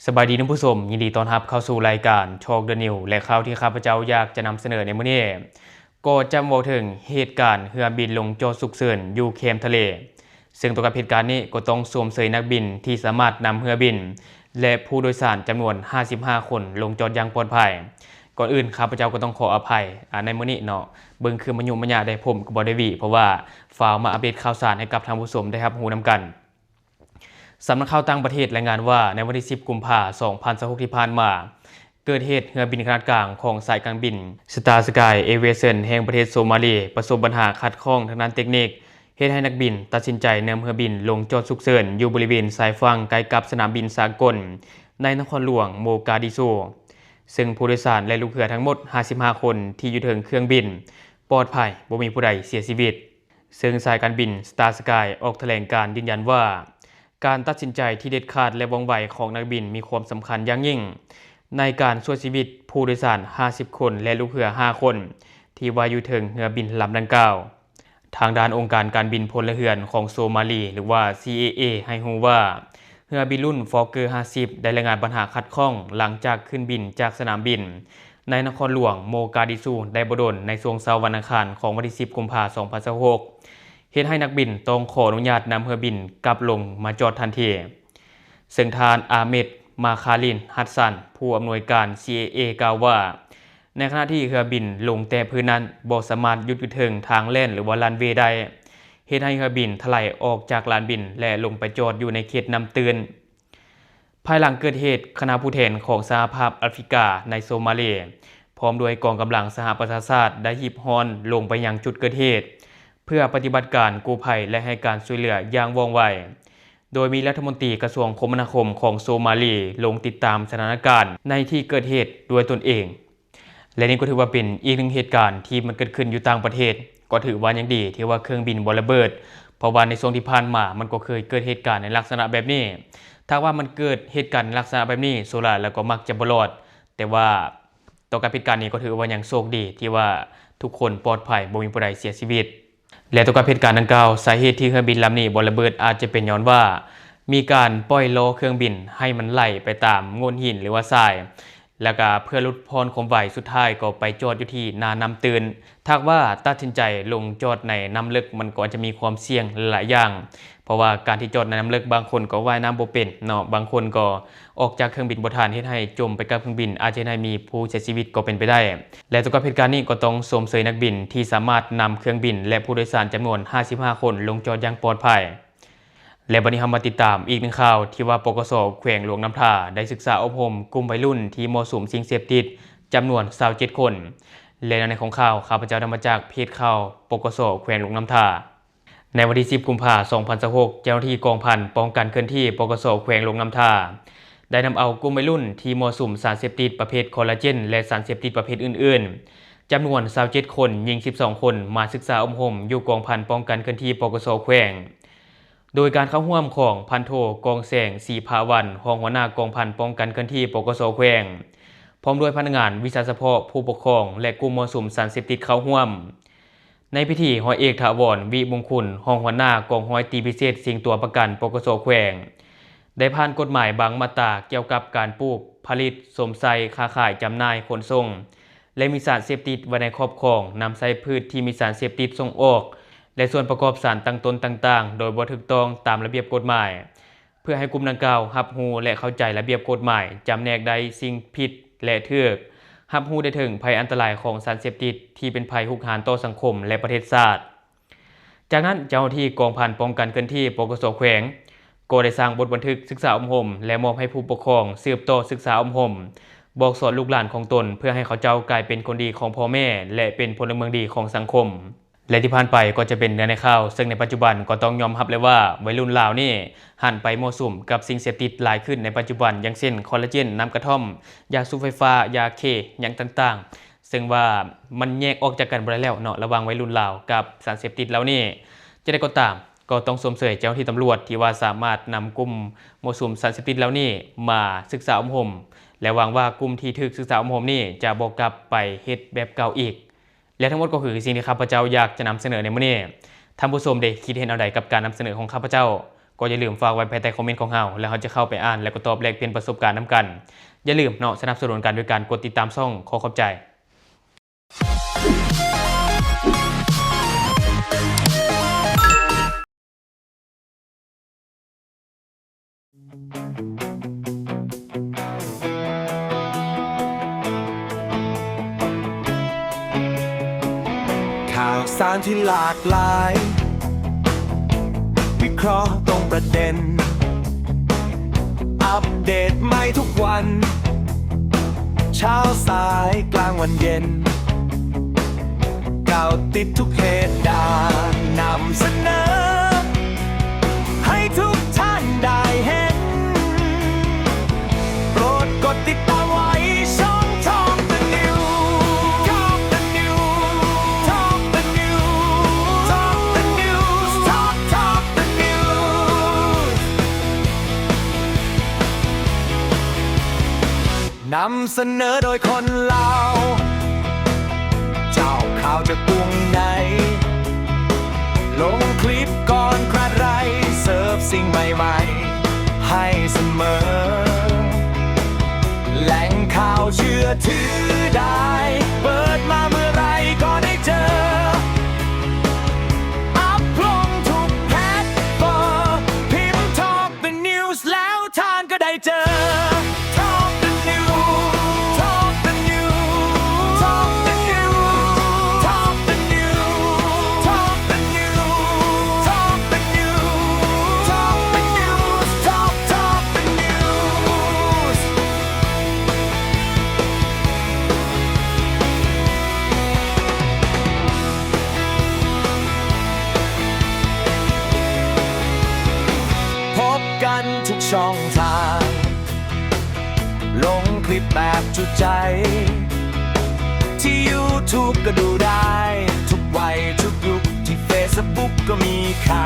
ສະບາຍດີທ່ານຜູ້ຊົມ, ຍິນດີຕ້ອນຮັບເຂົ້າສູ່ລາຍການ Talk the News ແລະ ຂ່າວທີ່ຂ້າພະເຈົ້າຢາກຈະນຳສະເໜີໃນມື້ນີ້ ກໍຈະເວົ້າເຖິງເຫດການເຮືອບິນລົງຈອດສຸກເສີນຢູ່ແຄມທະເລ. ເຊິ່ງຕໍ່ກັບເຫດການນີ້ກໍຕ້ອງຊົມເຊີຍນັກບິນທີ່ສາມາດນຳເຮືອບິນ ແລະ ຜູ້ໂດຍສານຈຳນວນຫ້າສິບຫ້າຄົນລົງຈອດຢ່າງປອດໄພ. ກ່ອນອື່ນ ຂ້າພະເຈົ້າກໍຕ້ອງຂໍອະໄພ ອາ ໃນມື້ນີ້ເນາະ ເບິ່ງຄືມາຍຸມາຍາໄດ໋ ຜົມກໍບໍ່ໄດ້ຫວີ ເພາະວ່າຟ້າວມາອັບເດດຂ່າວສານໃຫ້ກັບທ່ານຜູ້ຊົມໄດ້ຮັບຮູ້ນຳກັນ. ສຳນັກຂ່າວຕ່າງປະເທດລາຍງານວ່າ ໃນວັນທີສິບ ກຸມພາ ສອງພັນຊາວຫົກ ທີ່ຜ່ານມາ ເກີດເຫດເຮືອບິນຂະໜາດກາງຂອງສາຍການບິນ Star Sky Aviation ແຫ່ງປະເທດໂຊມາລີ ປະສົບບັນຫາຂັດຂ້ອງທາງດ້ານເຕັກນິກ ເຮັດໃຫ້ນັກບິນຕັດສິນໃຈນຳເຮືອບິນລົງຈອດສຸກເສີນຢູ່ບໍລິເວນຊາຍຝັ່ງໃກ້ກັບສະໜາມບິນສາກົນໃນນະຄອນຫຼວງໂມກາດິຊູ, ເຊິ່ງຜູ້ໂດຍສານ ແລະ ລູກເຮືອທັງໝົດ ຫ້າສິບຫ້າຄົນ ທີ່ຢູ່ເທິງເຄື່ອງບິນປອດໄພ, ບໍ່ມີຜູ້ໃດເສຍຊີວິດ. ເຊິ່ງສາຍການບິນ Star Sky ອອກຖະແຫຼງການຢືນຢັນວ່າ ການຕັດສິນໃຈທີ່ເດັດຂາດ ແລະ ວ່ອງໄວຂອງນັກບິນມີຄວາມສຳຄັນຢ່າງຍິ່ງ ໃນການຊ່ວຍຊີວິດຜູ້ໂດຍສານ ຫ້າສິບຄົນ ແລະ ລູກເຮືອ ຫ້າຄົນ ທີ່ວ່າຢູ່ເທິງເຮືອບິນລຳດັ່ງກ່າວ. ທາງດ້ານອົງການການບິນພົນລະເຮືອນຂອງໂຊມາລີ ຫຼືວ່າ ຊີເອເອ ໃຫ້ຮູ້ວ່າ ເຮືອບິນລຸ້ນ Fokker ຫ້າສິບ ໄດ້ລາຍງານບັນຫາຂັດຂ້ອງ ຫຼັງຈາກຂຶ້ນບິນຈາກສະໜາມບິນໃນນະຄອນຫຼວງໂມກາດິຊູໄດ້ບໍ່ດົນ ໃນຊ່ວງເຊົ້າວັນອັງຄານຂອງວັນທີສິບ ກຸມພາ ສອງພັນຊາວຫົກ ເຮັດໃຫ້ນັກບິນຕ້ອງຂໍອະນຸຍາດນຳເຮືອບິນກັບລົງມາຈອດທັນທີ. ເຊິ່ງທ່ານ ອາເມັດ ມາຄາລິນ ຮັດຊັນ ຜູ້ອຳນວຍການ ຊີເອເອ ກ່າວວ່າ ໃນຂະນະທີ່ເຮືອບິນລົງແຕະພື້ນນັ້ນ ບໍ່ສາມາດຢຸດຢູ່ເທິງທາງແລ່ນ ຫຼືວ່າ runway ໄດ້, ເຮັດໃຫ້ເຮືອບິນຖະໄຫຼອອກຈາກລານບິນ ແລະ ລົງໄປຈອດຢູ່ໃນເຂດນ້ຳຕື້ນ. ພາຍຫຼັງເກີດເຫດ, ຄະນະຜູ້ແທນຂອງສະຫະພາບອາຟຣິກາໃນໂຊມາລີ ພ້ອມດ້ວຍກອງກຳລັງສະຫະປະຊາຊາດ ໄດ້ຮີບຮ້ອນລົງໄປຍັງຈຸດເກີດເຫດ ເພື່ອປະຕິບັດການກູ້ໄພ ແລະ ໃຫ້ການຊ່ວຍເຫຼືອຢ່າງວ່ອງໄວ, ໂດຍມີລັດຖະມົນຕີກະຊວງຄົມມະນາຄົມຂອງໂຊມາລີ ລົງຕິດຕາມສະຖານະການໃນທີ່ເກີດເຫດດ້ວຍຕົນເອງ. ແລະ ນີ້ກໍຖືວ່າເປັນອີກໜຶ່ງເຫດການທີ່ມັນເກີດຂຶ້ນຢູ່ຕ່າງປະເທດ, ກໍຖືວ່າຍັງດີທີ່ວ່າເຄື່ອງບິນບໍ່ລະເບີດ, ເພາະວ່າໃນຊ່ວງທີ່ຜ່ານມາມັນກໍເຄີຍເກີດເຫດການໃນລັກສະນະແບບນີ້. ຖ້າວ່າມັນເກີດເຫດການໃນລັກສະນະແບບນີ້, ສ່ວນຫຼາຍແລ້ວກໍມັກຈະບໍ່ລອດ, ແຕ່ວ່າ ຕໍ່ກັບເຫດການນີ້ກໍຖືວ່າຍັງໂຊກດີທີ່ວ່າທຸກຄົນປອດໄພ, ບໍ່ມີຜູ້ໃດເສຍຊີວິດ. ແລະ ຕໍ່ກັບເຫດການດັ່ງກ່າວ, ສາເຫດທີ່ເຮືອບິນລຳນີ້ບໍ່ລະເບີດອາດຈະເປັນຍ້ອນວ່າມີການປ່ອຍລໍ້ເຄື່ອງບິນໃຫ້ມັນໄຫຼໄປຕາມໂງ່ນຫີນ ຫຼືວ່າຊາຍ, ແລ້ວກະເພື່ອຫຼຸດຜ່ອນຄວາມໄວ, ສຸດທ້າຍກໍໄປຈອດຢູ່ທີ່ໜ້ານ້ຳຕື້ນ. ຖ້າຫາກວ່າຕັດສິນໃຈລົງຈອດໃນນ້ຳເລິກ, ມັນກໍອາດຈະມີຄວາມສ່ຽງຫຼາຍໆຢ່າງ, ເພາະວ່າການທີ່ຈອດໃນນ້ຳເລິກ, ບາງຄົນກໍວ່າຍນ້ຳບໍ່ເປັນເນາະ, ບາງຄົນກໍ ອອກຈາກເຄື່ອງບິນບໍ່ທັນ ເຮັດໃຫ້ຈົມໄປກັບເຄື່ອງບິນ, ອາດຈະເຮັດໃຫ້ມີຜູ້ເສຍຊີວິດກໍເປັນໄປໄດ້. ແລະ ຕໍ່ກັບເຫດການນີ້ກໍຕ້ອງຊົມເຊີຍນັກບິນທີ່ສາມາດນຳເຄື່ອງບິນ ແລະ ຜູ້ໂດຍສານຈຳນວນຫ້າສິບຫ້າຄົນລົງຈອດຢ່າງປອດໄພ. ແລະ ບັດນີ້ເຮົາມາຕິດຕາມອີກໜຶ່ງຂ່າວ ທີ່ວ່າ ປກສ ແຂວງຫຼວງນ້ຳທາ ໄດ້ສຶກສາອົບຮົມກຸ່ມໄວລຸ້ນທີ່ມົ້ວສຸມສິ່ງເສບຕິດຈຳນວນຊາວເຈັດຄົນ. ແລະ ໃນຂອງຂ່າວ ຂ້າພະເຈົ້ານຳມາຈາກເພຈຂ່າວ ປກສ ແຂວງຫຼວງນ້ຳທາ. ໃນວັນທີສິບ ກຸມພາ ສອງພັນຊາວຫົກ ເຈົ້າໜ້າທີ່ກອງພັນປ້ອງກັນເຄື່ອນທີ່ ປກສ ແຂວງຫຼວງນ້ຳທາ ໄດ້ນຳເອົາກຸ່ມໄວລຸ້ນທີ່ມົ້ວສຸມສານເສບຕິດປະເພດຄໍລາເຈນ ແລະ ສານເສບຕິດປະເພດອື່ນໆ ຈຳນວນຊາວເຈັດຄົນ, ຍິງສິບສອງຄົນ ມາສຶກສາອົບຮົມຢູ່ກອງພັນປ້ອງກັນເຄື່ອນທີ່ ປກສ ແຂວງ ໂດຍການເຂົ້າຮ່ວມຂອງພັນໂທ ກອງແສງ ສີພາວັນ ຮອງຫົວໜ້າກອງພັນປ້ອງກັນເຄື່ອນທີ່ ປກສ ແຂວງ ພ້ອມດ້ວຍພະນັກງານວິຊາສະເພາະ, ຜູ້ປົກຄອງ ແລະ ກຸ່ມມົ້ວສຸມສານເສບຕິດເຂົ້າຮ່ວມ. ໃນພິທີ ຮ້ອຍເອກ ຖາວອນ ວິມຸງຄຸນ ຮອງຫົວໜ້າກອງຮ້ອຍຕີພິເສດເຊງຕົວປະກັນ ປກສ ແຂວງ ໄດ້ຜ່ານກົດໝາຍບາງມາດຕາກ່ຽວກັບການປູກ, ຜະລິດ, ຊົມໃຊ້, ຄ້າຂາຍ, ຈຳໜ່າຍ, ຂົນສົ່ງ ແລະ ມີສານເສບຕິດໄວ້ໃນຄອບຄອງ, ນຳໃຊ້ພືດທີ່ມີສານເສບຕິດສົ່ງອອກ ແລະ ສ່ວນປະກອບສານຕັ້ງຕົ້ນຕ່າງໆ ໂດຍບໍ່ຖືກຕ້ອງຕາມລະບຽບກົດໝາຍ. ເພື່ອໃຫ້ກຸ່ມດັ່ງກ່າວຮັບຮູ້ ແລະ ເຂົ້າໃຈລະບຽບກົດໝາຍ, ຈຳແນກໄດ້ສິ່ງຜິດ ແລະ ຖືກ, ຮັບຮູ້ໄດ້ເຖິງໄພອັນຕະລາຍຂອງສານເສບຕິດທີ່ເປັນໄພຮຸກຮານຕໍ່ສັງຄົມ ແລະ ປະເທດຊາດ. ຈາກນັ້ນ, ເຈົ້າໜ້າທີ່ກອງພັນປ້ອງກັນເຄື່ອນທີ່ ປກສ ແຂວງ ກໍໄດ້ສ້າງບົດບັນທຶກສຶກສາອົບຮົມ ແລະ ມອບໃຫ້ຜູ້ປົກຄອງສືບຕໍ່ສຶກສາອົບຮົມ, ບອກສອນລູກຫຼານຂອງຕົນ ເພື່ອໃຫ້ເຂົາເຈົ້າກາຍເປັນຄົນດີຂອງພໍ່ແມ່ ແລະ ເປັນພົນລະເມືອງດີຂອງສັງຄົມ. ແລະ ທີ່ຜ່ານໄປກໍຈະເປັນເນື້ອໃນຂ່າວ, ເຊິ່ງໃນປັດຈຸບັນກໍຕ້ອງຍອມຮັບເລີຍວ່າ ໄວລຸ້ນລາວນີ້ຫັນໄປມົ້ວສຸມກັບສິ່ງເສບຕິດຫຼາຍຂຶ້ນໃນປັດຈຸບັນ, ຢ່າງເຊັ່ນ ຄໍລາເຈນ, ນ້ຳກະທ່ອມ, ຢາສູບໄຟຟ້າ, ຢາເຄ, ຫຍັງຕ່າງໆ, ເຊິ່ງວ່າມັນແຍກອອກຈາກກັນບໍ່ໄດ້ແລ້ວເນາະ ລະຫວ່າງໄວລຸ້ນລາວກັບສານເສບຕິດເຫຼົ່ານີ້. ຈັ່ງໃດກໍຕາມ, ກໍຕ້ອງຊົມເຊີຍເຈົ້າໜ້າທີ່ຕຳຫຼວດທີ່ວ່າສາມາດນຳກຸ່ມມົ້ວສຸມສານເສບຕິດເຫຼົ່ານີ້ມາສຶກສາອົບຮົມ ແລະ ຫວັງວ່າກຸ່ມທີ່ຖືກສຶກສາອົບຮົມນີ້ຈະບໍ່ກັບໄປເຮັດແບບເກົ່າອີກ. ແລະ ທັງໝົດກໍຄືສິ່ງທີ່ຂ້າພະເຈົ້າຢາກຈະນຳສະເໜີໃນມື້ນີ້. ທ່ານຜູ້ຊົມເດ ຄິດເຫັນແນວໃດກັບການນຳສະເໜີຂອງຂ້າພະເຈົ້າ? ກໍຢ່າລືມຝາກໄວ້ພາຍໃຕ້ຄອມເມັນຂອງເຮົາ ແລ້ວເຮົາຈະເຂົ້າໄປອ່ານ ແລະ ກໍຕອບແລກປ່ຽນປະສົບການນຳກັນ. ຢ່າລືມເນາະ ສະໜັບສະໜູນກັນໂດຍການກົດຕິດຕາມຊ່ອງ. ຂໍຂອບໃຈ. ຂ່າວສານທີ່ຫຼາກຫຼາຍ ວິເຄາະห์ຕົງປະເດັນ ອັບເດດໃໝ່ທຸກວັນ ເຊົ້າສາຍກາງວັນເຢັນ ກ່າວຕິດທຸກເຫດການ ນຳສະເໜີໃຫ້ທຸກທ່ານໄດ້ເຫັນ. ໂປດກົດຕິດຕາມໄວ້ຊ່ອງ Talk the News Talk the News Talk the News Talk Talk the News ນຳສະເໜີໂດຍຄົນລາວ ເຈົ້າຂ່າວຈາກວົງໃນ ລົງຄລິບກ່ອນໃຜ ເສີບສິ່ງໃໝ່ໆໃຫ້ສະເໝີ ແຫຼ່ງຂ່າວເຊື່ອຖືໄດ້ ເປີດມາເມື່ອໃດກໍໄດ້ເຈີ ອັບລົງທຸກແພລດຟອມ ພິມ Talk the News ແລ້ວທ່ານກໍໄດ້ເຈີ. Talk the News Talk the News Talk the News Talk the News Talk the News Talk the News Talk Talk the News ພົບກັນທຸກຊ່ອງທາງ ລົງຄລິບແບບຈຸໃຈ ທີ່ YouTube ກໍດູໄດ້ ທຸກໄວທຸກຍຸກ ທີ່ Facebook ກໍມີຂ່າ